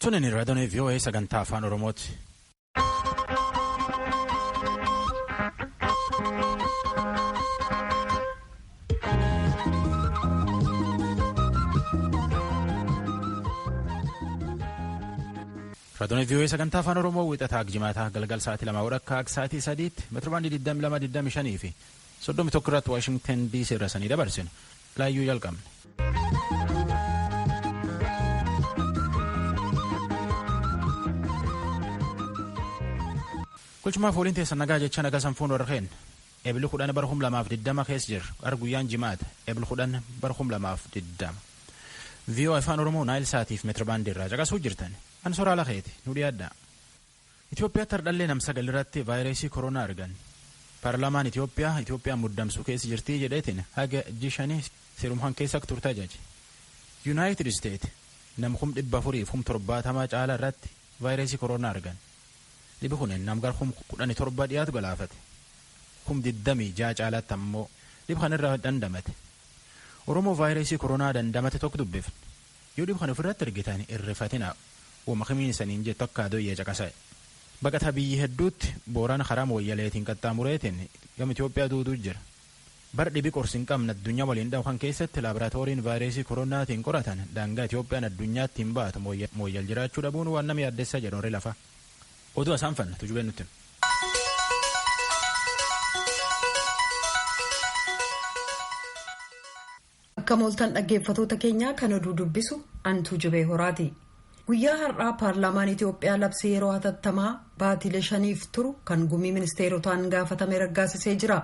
Tunin raadiyoon VOA sagantaa afaan Oromooti. Raadiyoon VOA sagantaa afaan Oromoo wixataa jimaataa galgal sa'aatii 2 walakkaa sa'aatii 3tti meetirbaandii 22, 25 fi 31 irratti Waashingtan DC irra sanii dabarsinu laayyuu jalqabne. Kulchumaaf waliin teessan nagaa jecha nagaa sanfuun warra keen eebili 10 bara 2020 keessa jirra har guyyaan jimaata eebili 10 bara 2020 VOA afaan Oromoo naayil sa'aatiif meetirbaandii irraa caqasuu jirtan an soraa lakeeti nu dhiyaadha. Itoophiyaatti hardhallee nam 9 irratti vaayirasii koronaa argan. Paarlaamaan Itoophiyaa Itoophiyaan muddamsuu keessa jirtii jedheetiin haga G5 seerumhaan keessa akka turte ajaje. Yuunaayitid Isteet nam 470,000 caala irratti vaayirasii koronaa argan. Dhibi kun nam gara 17,000 dhiyaatu galaafate. 26,000 caalaatti ammoo dhibi kan irraa dandamate. Oromoo vaayirasii koronaa dandamate tokko dubbifne. Yoo dhibi kan ofirratti argitan irrifatina uuma kamiin isaniin jettu akka adoyyee caqasa'e. Baqataa biyyi hedduutti booraan karaa mooyyaleetiin qaxxaamureetiin gama Itoophiyaa duuduu jira. Bara dhibi qorsi hin qabne addunyaa waliin dhahu kan keessatti laaboraatooriin vaayirasii koronaatiin qoratan daangaa Itoophiyaan addunyaatti hin baatu mooyyal jiraachuu dhabuun waan nama yaaddessaa jedhu warri lafa. Oduu asaan fanna tujubeen nutti. Akka mooltan dhaggeeffatoota keenyaa kan oduu dubbisu antuu jubee horaati. Guyyaa har'aa paarlaamaan Itoophiyaa labsii yeroo hatattamaa baatilee 5 turu kan gumii ministeerotaan gaafatame raggaasisee jira.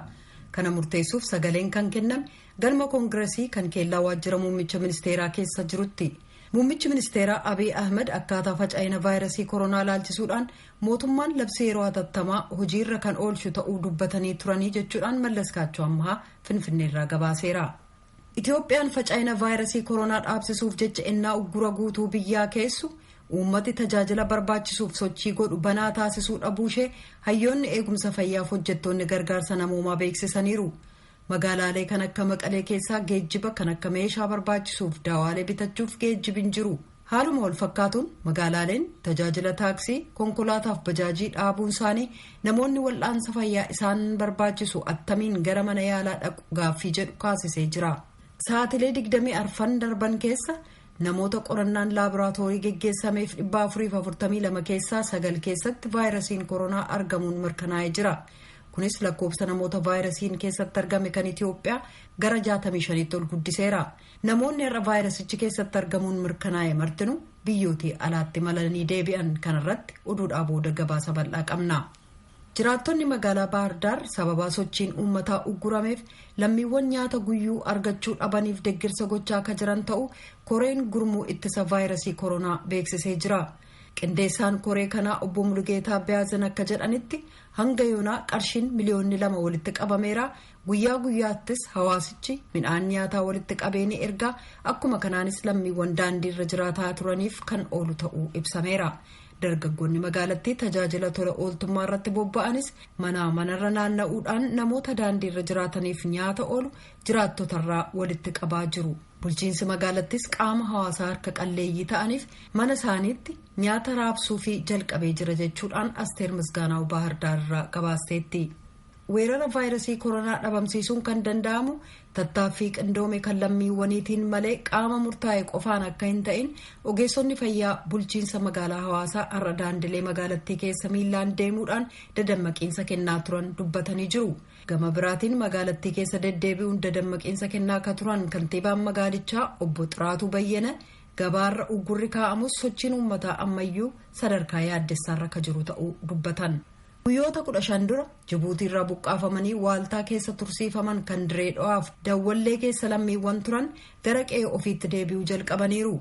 Kana murteessuuf sagaleen kan kenname galma koongiresii kan keellaa waajjira muummicha ministeeraa keessa jirutti. Muummichi ministeeraa Abiy Ahmed akkaataa faca'ina vaayirasii koronaa laalchisuudhaan mootummaan labsii yeroo hatattamaa hojiirra kan oolchu ta'uu dubbatanii turanii jechuudhaan Mallas Kaachoo Ammahaa Finfinneerraa gabaaseera. Itoophiyaan faca'ina vaayirasii koronaa dhaabsisuuf jecha ennaa uggura guutuu biyyaa keessu uummati tajaajila barbaachisuuf sochii godhu banaa taasisuu dhabuushee hayyoonni eegumsa fayyaaf hojjettoonni gargaarsa namoomaa beeksisaniiru. Magaalaalee kan akka Maqalee keessaa geejjiba kan akka meeshaa barbaachisuuf daawaalee bitachuuf geejjibi hin jiru. Haaluma wal fakkaatuun magaalaaleen tajaajila taaksii, konkolaataaf bajaajii dhaabuun isaanii namoonni wal'aansa fayyaa isaan barbaachisu attamiin gara mana yaalaa dhaqu gaaffii jedhu kaasisee jira. Sa'aatilee 24 darban keessa namoota qorannaan laaboraatoorii geggeessameef 442 keessaa 9 keessatti vaayirasiin koronaa argamuun mirkanaa'ee jira. Kunis lakkoofsa namoota vaayirasiin keessatti argame kan Itoophiyaa gara 65tti ol guddiseera. Namoonni har'a vaayirasichi keessatti argamuun mirkanaa'e martinuu biyyootii alaatti malanii deebi'an kanarratti oduudhaa booda gabaasa bal'aa qabna. Jiraattonni magaalaa Baahirdaar sababaa sochiin uummataa uggurameef lammiiwwan nyaata guyyuu argachuu dhabaniif deeggarsa gochaa akka jiran ta'u koreen gurmuu ittisa vaayirasii koronaa beeksisee jira. Qindeessaan koree kanaa obbo Mulugeetaa Biyaazan akka jedhanitti hanga yoonaa qarshiin miliyoonni 2 walitti qabameera. Guyyaa guyyaattis hawaasichi midhaan nyaataa walitti qabee ni ergaa. Akkuma kanaanis lammiiwwan daandiirra jiraataa turaniif kan oolu ta'uu ibsameera. Dargaggoonni magaalattii tajaajila tola ooltummaa irratti bobba'anis manaa manarra naanna'uudhaan namoota daandiirra jiraataniif nyaata oolu jiraattotarraa walitti qabaa jiru. Bulchiinsi magaalattis qaama hawaasaa harka qalleeyyii ta'aniif mana isaaniitti nyaata raabsuu fi jalqabee jira jechuudhaan Asteer Misgaanaw Baahirdaarraa gabaasteetti. Weerara vaayirasii koronaa dhabamsiisuun kan danda'amu tattaaffii qindoome kan lammiiwwaniitiin malee qaama murtaa'e qofaan akka hin ta'in ogeessonni fayyaa bulchiinsa magaalaa hawaasaa har'a daandilee magaalattii keessa miillaan deemuudhaan dadammaqiinsa kennaa turan dubbatanii jiru. Gama biraatiin magaalattii keessa deddeebi'uun dadammaqiinsa kennaa akka turan kantiibaan magaalichaa obbo Xiraatuu Bayyana gabaarra uggurri kaa'amus sochiin uummataa ammayyuu sadarkaa yaaddessaarra akka jiru ta'uu dubbatan. Guyyoota 15 dura Jibuutiirraa buqqaafamanii waaltaa keessa tursiifaman kan diree dho'aaf dawwallee keessa lammiiwwan turan gara qe'ee ofiitti deebi'uu jalqabaniiru.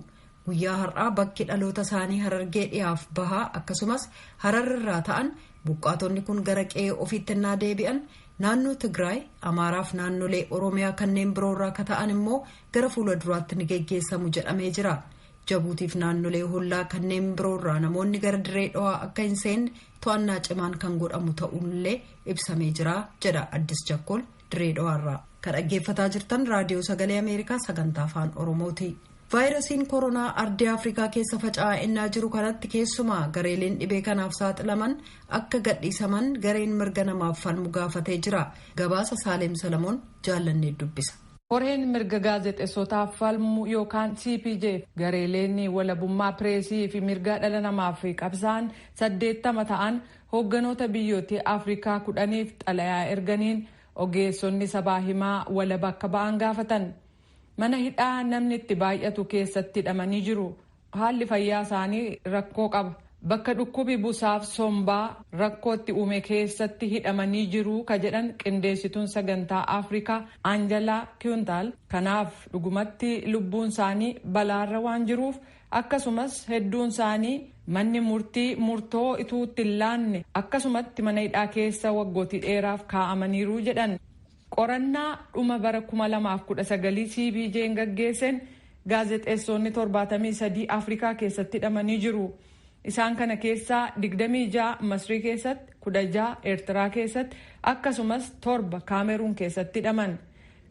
Guyyaa har'aa bakki dhaloota isaanii Harargee dhiyaaf bahaa akkasumas Hararrirraa ta'an buqqaatonni kun gara qe'ee ofiitti innaa deebi'an naannoo Tigraay, Amaaraaf naannolee Oromiyaa kanneen biroorraa akka ta'an immoo gara fuula duraatti ni geggeessamu jedhamee jira. Jabuutiif naannolee hollaa kanneen biroorraa namoonni gara diree dho'aa akka hin seenne to'annaa cimaan kan godhamu ta'ullee ibsamee jira jedha Addis Jakkol diree dho'aarraa. Kan dhaggeeffataa jirtan raadiyoo sagalee Ameerikaa sagantaa afaan Oromooti. Vaayirasiin koronaa ardii Afrikaa keessa faca'aa innaa jiru kanatti keessumaa gareeleen dhibee kanaaf saaxilaman akka gadhiisaman gareen mirga namaaf falmu gaafatee jira. Gabaasa Saaleem Salamoon jaallannee dubbisa. Koreen mirga gaazexeessotaaf falmu yookaan CPJ gareeleen walabummaa pireesii fi mirga dhala namaaf qabsaan 80 ta'an hoogganoota biyyoota Afrikaa 10f xalayaa erganiin ogeessonni sabaa himaa walaba akka ba'an gaafatan. Mana hidhaa namni itti baay'atu keessatti hidhamanii jiru. Haalli fayyaa isaanii rakkoo qaba. Bakka dhukkubi busaaf sombaa rakkootti uume keessatti hidhamanii jiru ka jedhan qindeessituun sagantaa Afrikaa Anjalaa Kiyuntaal. Kanaaf dhugumatti lubbuun isaanii balaarra waan jiruuf akkasumas hedduun isaanii manni murtii murtoo ituu itti hin laanne akkasumatti mana hidhaa keessa waggootii dheeraaf kaa'amaniiru jedhan. Qorannaa dhuma bara 2019 CPJ'n gaggeesseen gaazexeessonni 73 Afrikaa keessatti hidhamanii jiru. Isaan kana keessaa 26 Masrii keessatti, 16 Eertiraa keessatti akkasumas 7 Kaameruun keessatti hidhaman.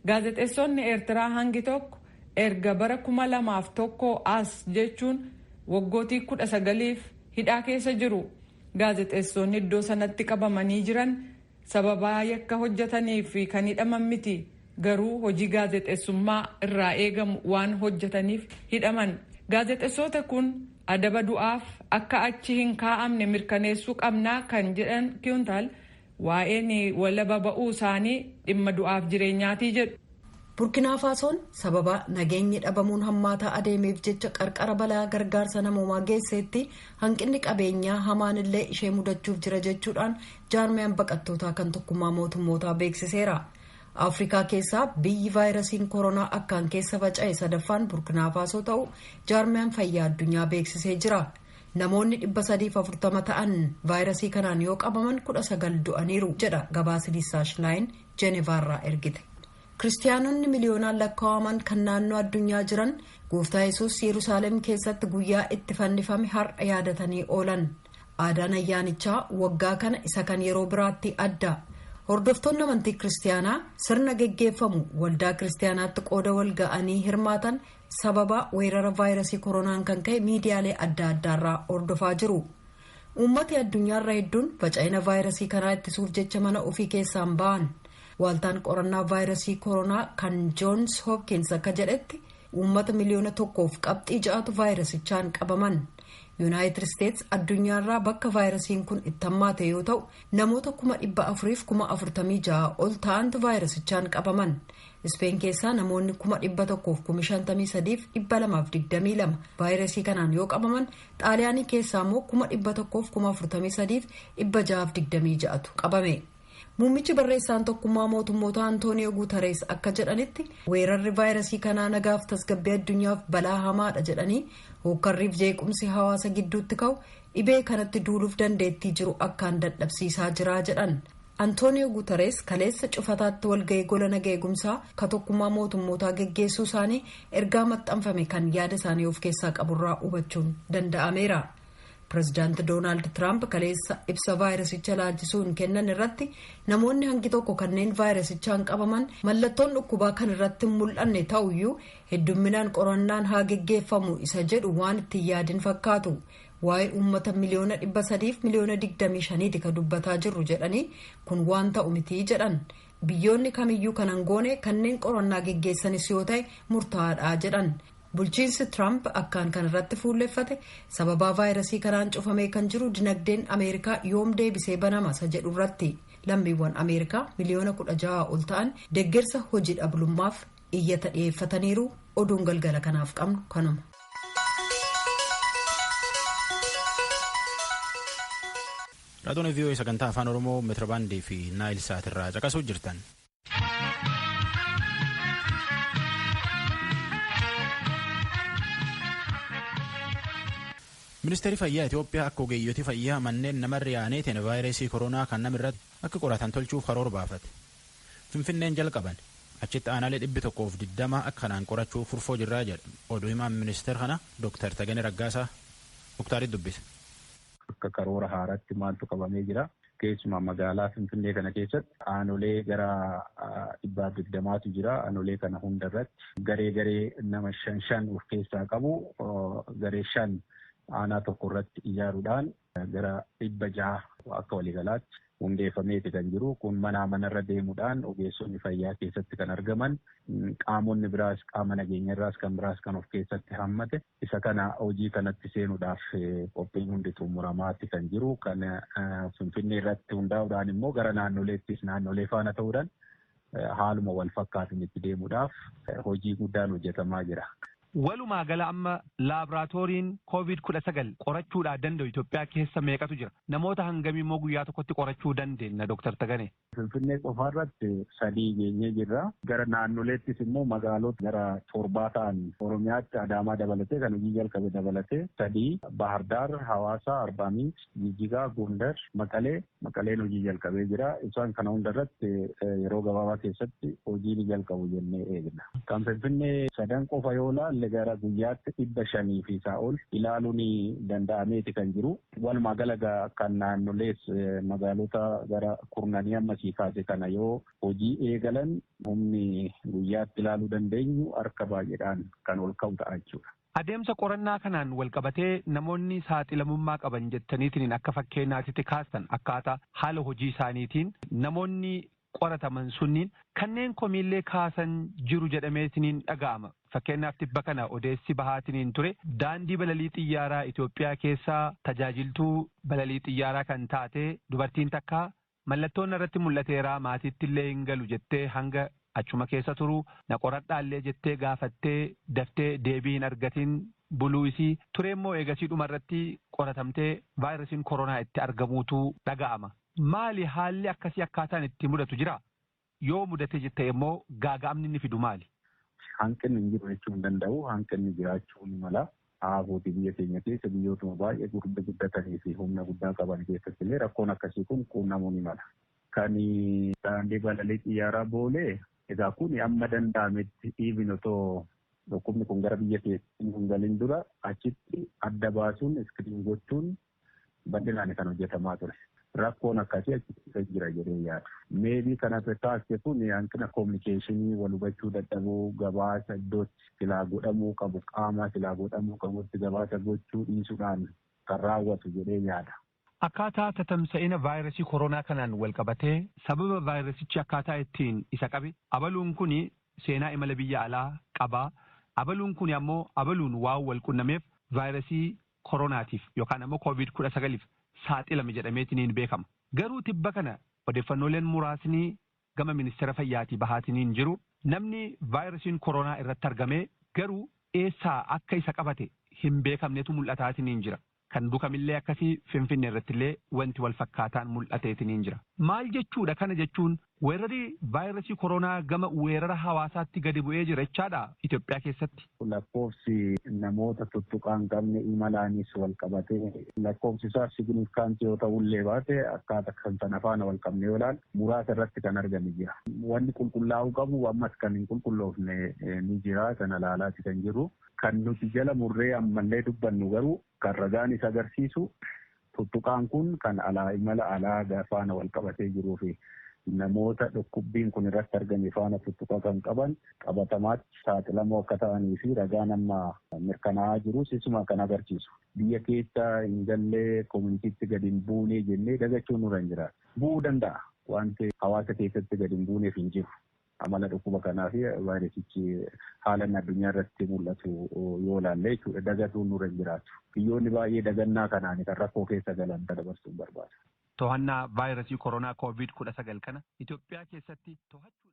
Gaazexeessonni Eertiraa hangi tokko erga bara 2001 as jechuun waggootii 19f hidhaa keessa jiru. Gaazexeessonni iddoo sanatti qabamanii jiran sababaa yakka hojjetanii fi kan hidhaman miti, garuu hojii gaazexeessummaa irraa eegamu waan hojjetaniif hidhaman. Gaazexeessota kun adaba du'aaf akka achi hin kaa'amne mirkaneessuu qabnaa kan jedhan Kiyuntaal waa'een walaba ba'uu isaanii dhimma du'aaf jireenyaatii jedhu. Burkinaa Faasoon sababa nageenyi dhabamuun hammaataa adeemeef jecha qarqara balaa gargaarsa namoomaa geesseetti hanqinni qabeenyaa hamaan illee ishee mudachuuf jira jechuudhaan jaarmiyaan baqattootaa kan tokkummaa mootummootaa beeksiseera. Afrikaa keessaa biyyi vaayirasiin koronaa akkaan keessa faca'e sadaffaan Burkinaa Faasoo ta'u jaarmiyaan fayyaa addunyaa beeksisee jira. Namoonni 340 ta'an vaayirasii kanaan yoo qabaman 19 du'aniiru jedha gabaasa Liisaa Shilaayin Jenevaarraa ergite. Kiristaanonni miliyoonaan lakkaa'aman kan naannoo addunyaa jiran gooftaa Yesuus Yerusaalem keessatti guyyaa itti fannifame har'a yaadatanii oolan. Aadaan ayyaanichaa waggaa kana isa kan yeroo biraatti adda. Hordoftoonni amantii kiristaanaa sirna geggeeffamu waldaa kiristaanaatti qooda wal ga'anii hirmaatan sababa weerara vaayirasii koronaan kan ka'e miidiyaalee adda addaarraa hordofaa jiru. Uummati addunyaarra hedduun faca'ina vaayirasii kanaa ittisuuf jecha mana ofii keessaan ba'an. Waaltaan qorannaa vaayirasii koronaa kan Joons Hopkins akka jedhetti uummata 1.6 miliyoonatu vaayirasichaan qabaman. Yuunaayitid Isteets addunyaarraa bakka vaayirasiin kun itti hammaate yoo ta'u namoota 446,000 ol ta'antu vaayirasichaan qabaman. Ispeen keessaa namoonni 153,222 vaayirasii kanaan yoo qabaman, Xaaliyaanii keessaa immoo 143,626tu qabame. Muummichi barreessaan tokkummaa mootummoota Antooniyoo Guutarees akka jedhanitti weerarri vaayirasii kanaa nagaaf tasgabbii addunyaaf balaa hamaadha jedhanii hookkarriif jeequmsi hawaasa gidduutti ka'u dhibee kanatti duuluuf dandeettii jiru akkaan dadhabsiisaa jira jedhan. Antooniyoo Guutarees kaleessa cufataatti walga'ii gola naga eegumsaa ka tokkummaa mootummootaa geggeessuu isaanii ergaa maxxanfame kan yaada isaanii of keessaa qaburraa hubachuun danda'ameera. Pireezidaanti Doonaald Tiraamp kaleessa ibsa vaayirasicha laalchisuun kennan irratti namoonni hangi tokko kanneen vaayirasichaan qabaman mallattoon dhukkubaa kan irratti mul'anne ta'uyyuu heddumminaan qorannaan haa geggeeffamu isa jedhu waan ittiin yaadin fakkaatu. Waa'ee uummata 325,000,000 ka dubbataa jirru jedhanii kun waan ta'u mitii jedhan. Biyyoonni kamiyyuu kan hangoone kanneen qorannaa geggeessanis yoo ta'e murtaa'aadha jedhan. Bulchiinsi Tiraamp akkaan kan irratti fuulleffate sababaa vaayirasii kanaan cufamee kan jiru dinagdeen Ameerikaa yoom deebisee banama isa jedhu irratti. Lammiiwwan Ameerikaa 16 miliyoona ol ta'an deeggarsa hojii dhablummaaf iyyata dhiyeeffataniiru. Oduun galgala kanaaf qabnu kanuma. Raadiyoon VOA sagantaa afaan Oromoo meetirabaandii fi Naayil Saatirraa caqasuu jirtan. Ministeerri fayyaa Itoophiyaa akka ogeeyyotii fayyaa manneen namarra yaa'aniitiin vaayirasii koronaa kan namirratti akka qoratan tolchuuf karoora baafate. Finfinneen jalqaban achitti aanaalee 120 akkanaan qorachuuf furfoo jirraa jedha. Oduu himaan ministeera kana Dr. Taganee Raggaasaa Muktaaritti dubbise. Akka karoora haaraatti maaltu qabamee jira? Keessumaa magaalaa Finfinnee kana keessatti aanolee gara 120tu jira. Aanolee kana hunda irratti garee garee nama shan shan of keessaa qabu garee 5 aanaa tokko irratti ijaaruudhaan gara 600 akka waliigalaatti hundeeffameeti kan jiru. Kun manaa manarra deemuudhaan ogeessonni fayyaa keessatti kan argaman qaamonni biraas qaama nageenyarraas kan biraas kan of keessatti hammate isa kana hojii kanatti seenuudhaaf qophiin hundi xumuramaatti kan jiru. Kan Finfinnee irratti hundaa'uudhaan immoo gara naannoleettis naannolee faana ta'uudhaan haaluma wal fakkaatuun itti deemuudhaaf hojii guddaan hojjetamaa jira. Walumaa gala amma laaboraatooriin COVID-19 qorachuudhaa danda'u Itoophiyaa keessa meeqatu jira? Namoota hangamii immoo guyyaa tokkotti qorachuu dandeenya Dooktar Taganee? Finfinnee qofa irratti 3 geenyee jirra. Gara naannoleettis immoo magaalota gara 7 ta'an Oromiyaatti Adaamaa dabalatee kan hojii jalqabe dabalatee 3 Baahirdaar, Hawaasaa, Arbaa Minch, Jijjigaa, Gondar, Maqalee. Maqaleen hojii jalqabee jira. Isaan kana hunda irratti yeroo gabaabaa keessatti hojii ni jalqabu jennee eegna. Kan Finfinnee 3 qofa yoo laalle gara guyyaatti 500 fi isaa ol ilaaluun danda'ameeti kan jiru. Walumaa gala kan naannolees magaalota gara 10 ammasii kaase kana yoo hojii eegalan humni guyyaatti ilaaluu dandeenyu harka baay'eedhaan kan ol ka'u ta'a jechuudha. Adeemsa qorannaa kanaan walqabatee namoonni saaxilamummaa qaban jettaniitiin akka fakkeenyaatti kaastan akkaataa haala hojii isaaniitiin namoonni qorataman sunniin kanneen komiillee kaasan jiru jedhameetiniin dhaga'ama. Fakkeenyaaf tibba kana odeessi bahaatiniin ture daandii balalii xiyyaaraa Itoophiyaa keessaa tajaajiltuu balalii xiyyaaraa kan taate dubartiin takka mallattoon irratti mul'ateeraa maatiitti illee hin galu jettee hanga achuma keessa turuu na qoradhaallee jettee gaafattee daftee deebii hin argatin buluu isii ture immoo eegasii dhuma irratti qoratamtee vaayirasiin koronaa itti argamuutu dhaga'ama. Maali haalli akkasii akkaataan itti mudatu jira? Yoo mudate jette immoo gaaga'amni inni fidu maali? Hanqinni hin jiru jechuu hin danda'u. Hanqinni jiraachuu ni mala. Haafuuti biyya keenya keessa biyyootuma baay'ee gurguddatanii fi humna guddaa qaban keessatti illee rakkoon akkasii kun quunnamuu ni mala. Kan daandii balalii xiyyaaraa boolee egaa kun amma danda'ametti dhiibin otoo dhukkubni kun gara biyya keessatti hin galin dura achitti adda baasuun iskiriin gochuun bal'inaan kan hojjetamaa ture. Rakkoon akkasii achi keessa jira jedhee yaadu. Meebii kana taasise kun hanqina koominikeeshinii wal hubachuu dadhabuu gabaasa iddootti silaa godhamuu qabu qaama silaa godhamuu qabutti gabaasa gochuu dhiisuudhaan kan raawwatu jedhee yaada. Akkaataa tatamsa'ina vaayirasii koronaa kanaan wal qabatee sababa vaayirasichi akkaataa ittiin isa qabe abaluun kun seenaa imala biyya alaa qabaa. Abaluun kun ammoo abaluun waan wal qunnameef vaayirasii koronaatiif yookaan ammoo COVID-19 saaxilame jedhameetiniin beekama. Garuu tibba kana odeeffannooleen muraasni gama ministeera fayyaatii bahaatiniin jiru namni vaayirasiin koronaa irratti argame garuu eessaa akka isa qabate hin beekamnetu mul'ataatiniin jira. Kan dukamillee akkasii Finfinnee irrattillee wanti wal fakkaataan mul'ateetiniin jira. Maal jechuudha kana jechuun weerarri vaayirasii koronaa gama weerara hawaasaatti gadi bu'ee jira jechaadha Itoophiyaa keessatti. Lakkoofsi namoota tuttuqaa hin qabne imalaanis wal qabatee lakkoofsi isaa signifikaansii yoo ta'ullee baate akkaataa kan sana faana wal qabne yoo ilaalle muraasa irratti kan argame jira. Wanni qulqullaa'uu qabu ammas kan hin qulqulloofne ni jira sana laalaati kan jiru. Kan nuti jala murree ammallee dubbannu garuu kan ragaan isa agarsiisu tuttuqaan kun kan alaa imala alaa faana wal qabatee jiruu fi namoota dhukkubbiin kun irratti argame faana tuttuqa kan qaban qabatamaatti saaxilamoo akka ta'anii fi ragaan amma mirkanaa'aa jirus isuma kan agarsiisu. Biyya keessa hin gallee koominitiitti gadi hin buunee jennee dagachuun nurra hin jiraatu. Bu'uu danda'a. Wanti hawaasa keessatti gadi hin buuneef hin jiru. Amala dhukkuba kanaa fi vaayirasichi haala addunyaa irratti mul'atu yoo ilaalle jechuudha dagatuun nurra hin jiraatu. Biyyoonni baay'ee dagannaa kanaan kan rakkoo keessa galan dabarsuun barbaada. To'annaa vaayirasii koronaa COVID-19 kana Itoophiyaa keessatti to'achuudha.